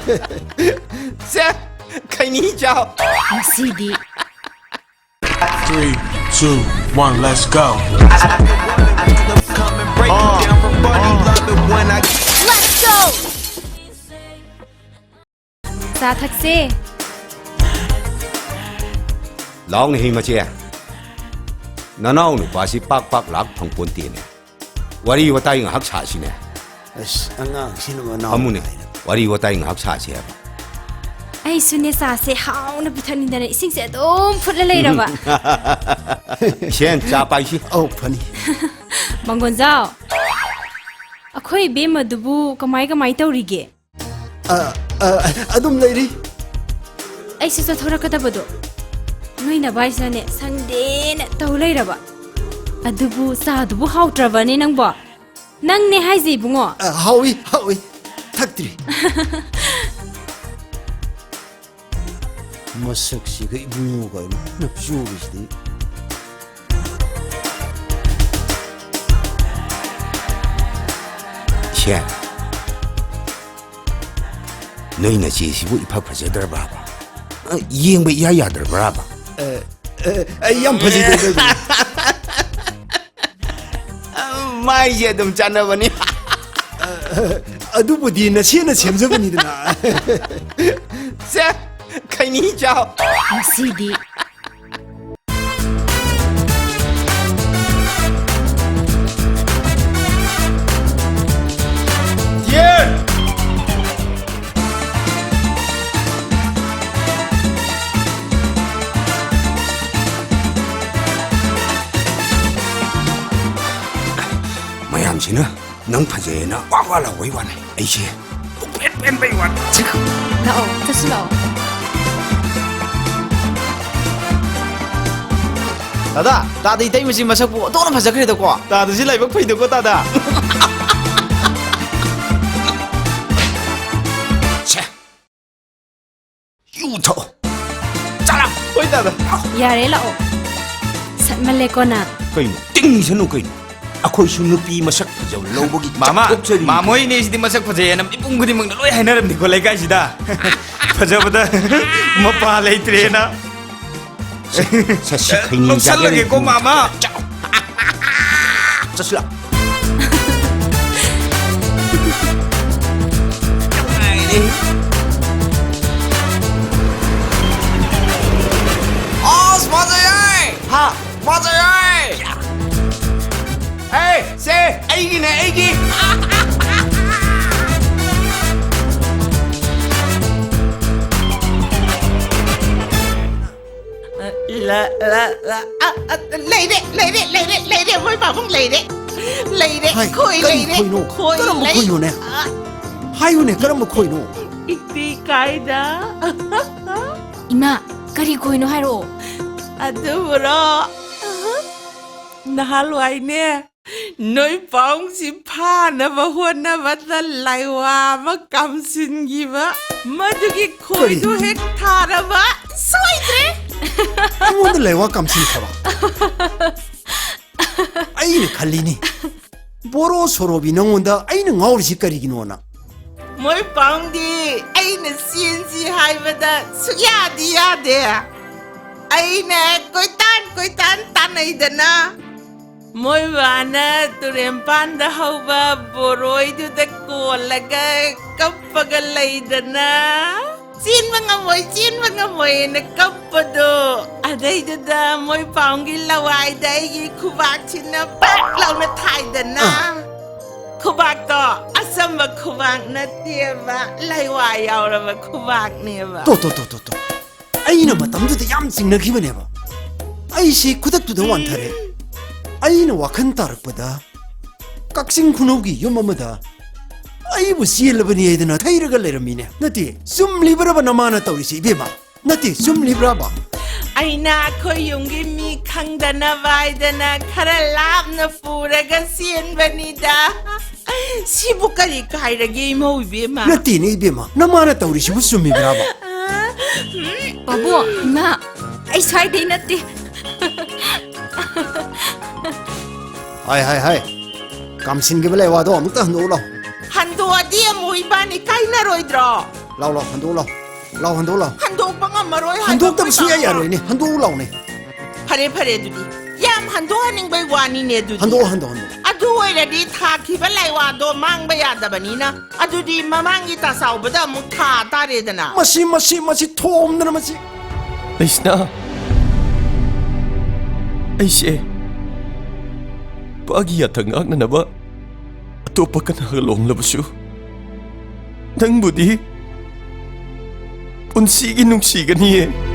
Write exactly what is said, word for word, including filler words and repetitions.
ꯁꯦ, ꯈꯩꯅꯤ ꯆꯥꯎ꯫ ꯉꯁꯤꯗꯤ Three, two, one, let's go. ꯆꯥ ꯊꯛꯁꯦ꯫ ꯂꯥꯎꯅꯦ ꯍꯤ ꯃꯆꯦ, ꯅꯅꯥꯎ ꯅꯨꯄꯥꯁꯤ ꯄꯥꯛ ꯄꯥꯛ ꯂꯥꯛ ꯐꯪꯄꯣꯟꯇꯦꯅꯦ꯫ ꯋꯥꯔꯤ ꯋꯥꯇꯥꯏ ꯉꯥꯏꯍꯥꯛ ꯁꯥꯁꯤꯅꯦ꯫ ꯑꯁ, ꯑꯉꯥꯡꯁꯤꯅ ꯃꯅꯥꯎ ꯐꯝꯃꯨꯅꯦ, ꯍꯥꯏꯅ꯫ ꯋꯥꯔꯤ ꯋꯥꯇꯥꯏ ꯉꯥꯏꯍꯥꯛ ꯁꯥꯁꯤ ꯍꯥꯏꯕ꯫ ꯑꯩꯁꯨꯅꯦ, ꯆꯥꯁꯦ ꯍꯥꯎꯅ ꯄꯤꯊꯛꯅꯤꯡꯗꯅ ꯏꯁꯤꯡꯁꯦ ꯑꯗꯨꯝ ꯐꯨꯠꯂ ꯂꯩꯔꯕ꯫ ꯏꯁꯦꯟ, ꯆꯥ ꯄꯥꯏꯁꯤ꯫ ꯑꯧ, ꯐꯅꯤ꯫ ꯃꯪꯒꯣꯟꯖꯥꯎ, ꯑꯩꯈꯣꯏ ꯏꯕꯦꯝꯃꯗꯨꯕꯨ ꯀꯃꯥꯏ ꯀꯃꯥꯏ ꯇꯧꯔꯤꯒꯦ? ꯑ, ꯑ, ꯑꯗꯨꯝ ꯂꯩꯔꯤ꯫ ꯑꯩꯁꯨ ꯆꯠꯊꯣꯔꯛꯀꯗꯕꯗꯣ ꯅꯣꯏ ꯅꯚꯥꯏꯁꯤꯅꯅꯦ ꯁꯪꯗꯦꯅ ꯇꯧ ꯂꯩꯔꯕ꯫ ꯑꯗꯨꯕꯨ ꯆꯥꯗꯨꯕꯨ ꯍꯥꯎꯇ꯭ꯔꯕꯅꯦ ꯅꯪꯕꯣ? ꯅꯪꯅꯦ ꯍꯥꯏꯁꯦ, ꯏꯕꯨꯡꯉꯣ꯫ ꯑ, ꯍꯥꯎꯏ, ꯍꯥꯎꯏ꯫ ꯊꯛꯇ꯭ꯔꯤ꯫ ꯃꯁꯛꯁꯤꯒ ꯏꯕꯨꯡꯉꯣꯒ ꯅꯞꯆꯨꯔꯤꯁꯤꯗꯤ꯫ ꯏꯁꯦꯟ, ꯅꯣꯏ ꯅꯆꯦꯁꯤꯕꯨ ꯏꯐ ꯐꯖꯗ꯭ꯔꯕ꯭ꯔꯥꯕ? ꯑ, ꯌꯦꯡꯕ ꯏꯌꯥ ꯌꯥꯗ꯭ꯔꯕ꯭ꯔꯥꯕ? ꯑ, ꯑ, ꯌꯥꯝ ꯐꯖꯩ꯫ ꯃꯥꯏꯁꯦ ꯑꯗꯨꯝ ꯆꯥꯟꯅꯕꯅꯤ꯫ ꯑꯗꯨꯕꯨꯗꯤ ꯅꯁꯦꯅ ꯁꯦꯝꯖꯕꯅꯤꯗꯅ꯫ ꯁꯦ, ꯈꯩꯅꯤ ꯆꯥꯎ꯫ ꯉꯁꯤꯗꯤ ꯃꯌꯥꯝꯁꯤꯅ ꯅꯪ ꯐꯖꯩꯌꯦꯅ ꯋꯥ ꯋꯥ ꯂꯥꯎꯕꯩ ꯋꯥꯅꯤ꯫ ꯑꯩꯁꯦ ꯄꯨꯛꯄꯦꯟ ꯄꯦꯟꯕꯩ ꯋꯥꯅꯤ꯫ ꯂꯥꯛꯑꯣ, ꯆꯠꯁꯤ ꯂꯥꯛꯑꯣ꯫ ꯗꯥꯗꯥ, ꯇꯥꯗ ꯏꯇꯩꯃꯁꯤ ꯃꯁꯛꯄꯨ ꯑꯣꯟꯊꯣꯛꯅ ꯐꯖꯈ꯭ꯔꯦꯗꯀꯣ꯫ ꯇꯥꯗꯁꯤ ꯂꯥꯏꯕꯛ ꯐꯩꯗꯀꯣ, ꯇꯥꯗ꯫ ꯁꯦ, ꯌꯨ ꯊꯛꯑꯣ꯫ ꯆꯠꯂꯣ꯫ ꯍꯣꯏ, ꯇꯥꯗ꯫ ꯌꯥꯔꯦ, ꯂꯥꯛꯑꯣ꯫ ꯁꯠꯃꯜꯂꯦꯀꯣ ꯅꯪ꯫ ꯀꯩꯅꯣ? ꯇꯤꯡꯁꯅꯨ ꯀꯩꯅꯣ? ꯑꯩꯈꯣꯏꯁꯨ ꯅꯨꯄꯤ ꯃꯁꯛ ꯐꯖꯕ ꯂꯧꯕꯒꯤ ꯃꯥꯃ, ꯆꯥꯛ ꯑꯣꯛꯆꯔꯤꯅꯤ꯫ ꯃꯥꯃꯣꯏꯅꯦ ꯁꯤꯗꯤ ꯃꯁꯛ ꯐꯖꯩꯌꯦꯅ ꯃꯤꯄꯨꯝ ꯈꯨꯗꯤꯡꯃꯛꯅ ꯂꯣꯏ ꯍꯥꯏꯅꯔꯝꯅꯤꯀꯣ ꯂꯩꯀꯥꯏꯁꯤꯗ꯫ ꯐꯖꯕꯗ ꯃꯄꯥ ꯂꯩꯇ꯭ꯔꯦꯅ꯫ ꯁꯦ, ꯁꯦ, ꯁꯤ ꯈꯩꯅꯤ ꯂꯧꯁꯜꯂꯒꯦꯀꯣ, ꯆꯥꯖꯔꯦ꯫ ꯃꯥꯃ꯫ ꯆꯠꯁꯤꯂꯥ꯫ ꯑꯁ, ꯐꯖꯩꯌꯦ! ꯍꯥ? ꯐꯖꯩꯌꯦ! ꯑꯦ, ꯁꯦ, ꯑꯩꯒꯤꯅꯦ, ꯑꯩꯒꯤ! ꯂ-, ꯂ-, ꯂ-, ꯑ, ꯑ, ꯂꯩꯔꯦ, ꯂꯩꯔꯦ, ꯂꯩꯔꯦ, ꯂꯩꯔꯦ, ꯃꯣꯏ ꯄꯥꯕꯨꯡ ꯂꯩꯔꯦ꯫ ꯂꯩꯔꯦ, ꯍꯥꯏ, ꯈꯣꯏ ꯀꯔꯤ ꯂꯩꯔꯦ, ꯈꯣꯏꯅꯣ? ꯈꯣꯏ ꯀꯔꯝꯕ ꯂꯩ-, ꯈꯣꯏꯅꯣꯅꯦ? ꯑ, ꯍꯥꯏꯌꯨꯅꯦ, ꯀꯔꯝꯕ ꯈꯣꯏꯅꯣ? ꯏꯛꯇꯤ ꯀꯥꯏꯗ? ꯏꯃꯥ, ꯀꯔꯤ ꯈꯣꯏꯅꯣ ꯍꯥꯏꯔꯛꯑꯣ꯫ ꯑꯗꯨꯕꯨꯔꯣ? ꯅꯍꯥꯟꯋꯥꯏꯅꯦ, ꯅꯣꯏ ꯄꯥꯎꯡꯁꯤ ꯐꯥꯅꯕ ꯍꯣꯠꯅꯕꯗ ꯂꯥꯏꯋꯥ ꯑꯃ ꯀꯥꯝꯁꯤꯟꯈꯤꯕ, ꯃꯗꯨꯒꯤ ꯈꯣꯏꯗꯨ ꯀꯔꯤ? ꯍꯦꯛ ꯊꯥꯔꯕ ꯁꯣꯏꯗ꯭ꯔꯦ꯫ ꯑꯩꯉꯣꯟꯗ ꯂꯥꯏꯋꯥ ꯀꯥꯝꯁꯤꯟꯈ꯭ꯔꯕ? ꯑꯩꯅ ꯈꯜꯂꯤꯅꯤ, ꯕꯣꯔꯣ ꯁꯣꯔꯣꯕꯤ, ꯅꯪꯉꯣꯟꯗ ꯑꯩꯅ ꯉꯥꯎꯔꯤꯁꯤ ꯀꯔꯤꯒꯤꯅꯣꯅ꯫ ꯃꯣꯏ ꯄꯥꯎꯡꯗꯤ ꯑꯩꯅ ꯆꯦꯟꯁꯤ ꯍꯥꯏꯕꯗ ꯁꯨꯛꯌꯥꯗꯤ ꯌꯥꯗꯦ꯫ ꯑꯩꯅ ꯀꯣꯏꯇꯥꯟ ꯀꯣꯏꯇꯥꯟ ꯇꯥꯟꯅꯩꯗꯅ, ꯃꯣꯏ ꯕꯥꯅ ꯇꯨꯔꯦꯟꯄꯥꯟꯗ ꯍꯧꯕ ꯕꯣꯔꯣꯏꯗꯨꯗ ꯀꯣꯜꯂꯒ ꯀꯞꯄꯒ ꯂꯩꯗꯅ, ꯆꯦꯟꯕ ꯉꯝꯃꯣꯏ, ꯆꯦꯟꯕ ꯉꯝꯃꯣꯏꯅ ꯀꯞꯄꯗꯣ꯫ ꯑꯗꯩꯗꯨꯗ ꯃꯣꯏ ꯄꯥꯎꯡꯒꯤ ꯂꯋꯥꯏꯗ ꯑꯩꯒꯤ ꯈꯨꯕꯥꯛꯁꯤꯅ ꯄꯥꯛ ꯂꯥꯎꯅ ꯊꯥꯏꯗꯅ꯫ ꯑꯥ꯫ ꯈꯨꯕꯥꯛꯇꯣ ꯑꯆꯝꯕ ꯈꯨꯕꯥꯛ ꯅꯠꯇꯦꯕ, ꯂꯩꯋꯥ ꯌꯥꯎꯔꯕ ꯈꯨꯕꯥꯛꯅꯦꯕ꯫ ꯇꯣ, ꯇꯣ, ꯇꯣ, ꯇꯣ, ꯇꯣ꯫ ꯑꯩꯅ ꯃꯇꯝꯗꯨꯗ ꯌꯥꯝ ꯆꯤꯡꯅꯈꯤꯕꯅꯦꯕ꯫ ꯑꯩꯁꯤ ꯈꯨꯗꯛꯇꯨꯗ ꯋꯥꯟꯊꯔꯦ꯫ ꯑꯩꯅ ꯋꯥꯈꯜ ꯇꯥꯔꯛꯄꯗ ꯀꯛꯆꯤꯡ ꯈꯨꯅꯧꯒꯤ ꯌꯨꯝ ꯑꯃꯗ ꯑꯩꯕꯨ ꯆꯦꯜꯂꯕꯅꯤ ꯍꯥꯏꯗꯅ ꯊꯩꯔꯒ ꯂꯩꯔꯝꯃꯤꯅꯦ꯫ ꯅꯠꯇꯦ, ꯆꯨꯝꯂꯤꯕ꯭ꯔꯕ ꯅꯃꯥꯅ ꯇꯧꯔꯤꯁꯦ, ꯏꯕꯦꯝꯃ? ꯅꯠꯇꯦ, ꯆꯨꯝꯂꯤꯕ꯭ꯔꯕ? ꯑꯩꯅ ꯑꯩꯈꯣꯏ ꯌꯨꯝꯒꯤ ꯃꯤ ꯈꯪꯗꯅꯕ ꯍꯥꯏꯗꯅ ꯈꯔ ꯂꯥꯞꯅ ꯄꯨꯔꯒ ꯆꯦꯟꯕꯅꯤꯗ꯫ ꯁꯤꯕꯨ ꯀꯔꯤ ꯀꯥꯏꯔꯒꯦ, ꯏꯃꯧ ꯏꯕꯦꯝꯃ? ꯅꯠꯇꯦꯅꯦ, ꯏꯕꯦꯝꯃ, ꯅꯃꯥꯅ ꯇꯧꯔꯤꯁꯤꯕꯨ ꯆꯨꯝꯃꯤꯕ꯭ꯔꯕ? ꯑ, ꯎꯝ꯫ ꯄꯥꯕꯨꯡ, ꯏꯃꯥ, ꯑꯩ ꯁ꯭ꯋꯥꯏꯗꯩ ꯅꯠꯇꯦ꯫ ꯍꯥꯏ, ꯍꯥꯏ, ꯍꯥꯏ꯫ ꯀꯥꯝꯁꯤꯟꯈꯤꯕ ꯂꯩꯋꯥꯗꯣ ꯑꯃꯨꯛꯇ ꯍꯟꯗꯣꯛꯎ ꯂꯥꯎ꯫ ꯍꯟꯗꯣꯛꯑꯗꯤ ꯑꯃꯨꯛ ꯏꯕꯥꯅꯤ ꯀꯥꯏꯅꯔꯣꯏꯗ꯭ꯔꯣ? ꯂꯥꯎ, ꯂꯥꯎ, ꯍꯟꯗꯣꯛꯎ ꯂꯥꯎ꯫ ꯂꯥꯎ, ꯍꯟꯗꯣꯛꯎ ꯂꯥꯎ꯫ ꯍꯟꯗꯣꯛꯄ ꯉꯝꯃꯔꯣꯏ ꯍꯥꯏꯕ ꯍꯟꯗꯣꯛꯇꯕ ꯑꯩꯈꯣꯏ ꯁꯨꯡꯌꯥ ꯄꯥꯝꯃꯣ꯫ ꯌꯥꯔꯣꯏꯅꯦ꯫ ꯍꯟꯗꯣꯛꯎ ꯂꯥꯎꯅꯦ꯫ ꯐꯔꯦ, ꯐꯔꯦ, ꯑꯗꯨꯗꯤ ꯌꯥꯝ ꯍꯟꯗꯣꯛꯍꯟꯅꯤꯡꯕꯩ ꯋꯥꯅꯤꯅꯦ ꯑꯗꯨꯗꯤ꯫ ꯍꯟꯗꯣꯛꯑꯣ, ꯍꯟꯗꯣꯛꯑꯣ, ꯍꯟꯗꯣꯛꯑꯣ꯫ ꯑꯗꯨ ꯑꯣꯏꯔꯗꯤ ꯊꯥꯈꯤꯕ ꯂꯩꯋꯥꯗꯣ ꯃꯥꯡꯕ ꯌꯥꯗꯕꯅꯤꯅ, ꯑꯗꯨꯗꯤ ꯃꯃꯥꯡꯒꯤ ꯇꯥ ꯆꯥꯎꯕꯗ ꯑꯃꯨꯛ ꯊꯥ ꯇꯥꯔꯦꯗꯅ꯫ ꯃꯁꯤ, ꯃꯁꯤ, ꯃꯁꯤ ꯊꯣꯝꯗꯅ ꯃꯁꯤ꯫ ꯂꯩꯁꯅꯥ, ꯑꯩꯁꯦ ꯅꯨꯄꯥꯒꯤ ꯌꯥꯊꯪ ꯉꯥꯛꯅꯅꯕ ꯑꯇꯣꯞꯄ ꯀꯅꯥꯒ ꯂꯨꯍꯣꯡꯂꯕꯁꯨ ꯅꯪꯕꯨꯗꯤ ꯄꯨꯟꯁꯤꯒꯤ ꯅꯨꯡꯁꯤꯒꯅꯤꯌꯦ꯫